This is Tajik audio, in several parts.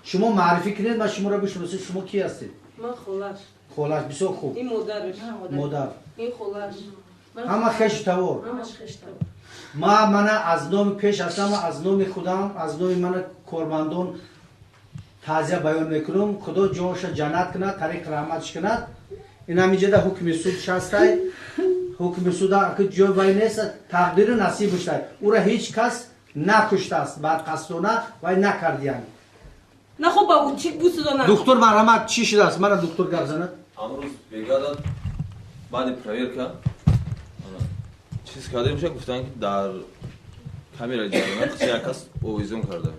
Шумо маърифӣ кунед, ман шуморо бишносед. Шумо ки ҳастед? Ман холаш. Холаш, бисёр хуб. Ин модараш. Модар. Ин холаш. Ҳама хешу тавор. Ҳамаш хешу тавор. Ма мана аз номи пеш ҳастам, аз номи худам, аз номи мана кормандон таъзия баён мекунам. Худо ҷонша ҷаннат кунад, тариқи раҳматш кунад. Ин ҳаминҷода ҳукми суд шастай. Ҳукми суда ҷой вай нест, тақдиру насибуштай. Ура ҳеҷ кас накуштааст, бадқасдона вай накардиян. На хоб ба чӣ бусудона. Доктор, марҳамат, чӣ шудааст? Мана доктор гап занад. Амрӯз бегада баъди проверка чиз кардем, ша гуфтанд, ки дар камераи ҷарима як кас овезон карда.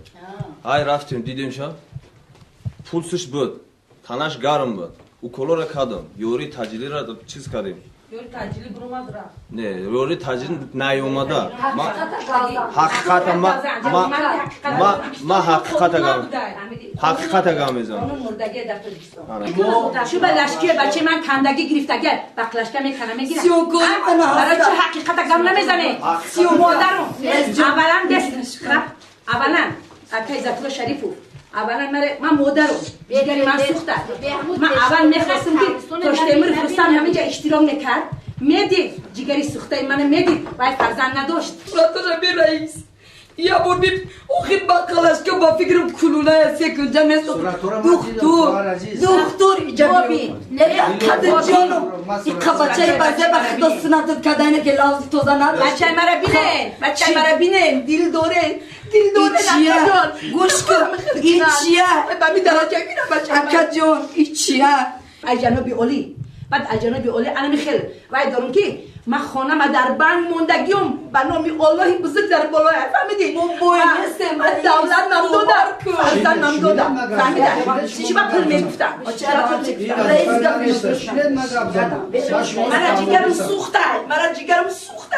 Ҳай рафтем, дидем, ша пулсш буд, танаш гарм буд. Уколора кардам, ёрии таҷилиро чиз кардем. Не, ёрии таҷилӣ наёмада. Ҳақиқата ма ҳақиқата гап мезанам. Шу ба лашкия бачаи ман кандагӣ гирифтага, ба клашка мекана, мегира. Барои чӣ ҳақиқата гап намезане? Модарум аввалан аввалан акай Иззатулло Шарифов, аввалан ман модарум, ҷигари ман сӯхта. Ман аввал мехостам, ки Тоштемиров Рустам ҳаминҷа иштирок мекард, медид ҷигари сӯхтаи мана, медид, вай фарзанд надошт. Раис, я бор би охир ба қалашка ба фикрам кулулая секунҷа месо. Духтур, духтур, иҷаби қадр ҷоном, иқа бачаи базе ба худо сунатат кардане, ки лавзи тоза надошт. Бачаи мара бинен, бачаи мара бинен, дил доре, дил доре. Ичия, гӯш кун, ичия. Ба ми дараҷа бина бачаи. Акаҷон, ичия. Ай ҷаноби олӣ, баъд аз ҷаноби олӣ анами хел вай дорум, ки ман хонама дар банк мондагиём, ба номи Оллоҳи бузург дар болоя, фаҳмидӣ? Давлат мам дода, фарзанд мам дода, фаҳмида? Чӣ ба пул мегуфтам? Мара ҷигарам сӯхта, мара ҷигарам сӯхта.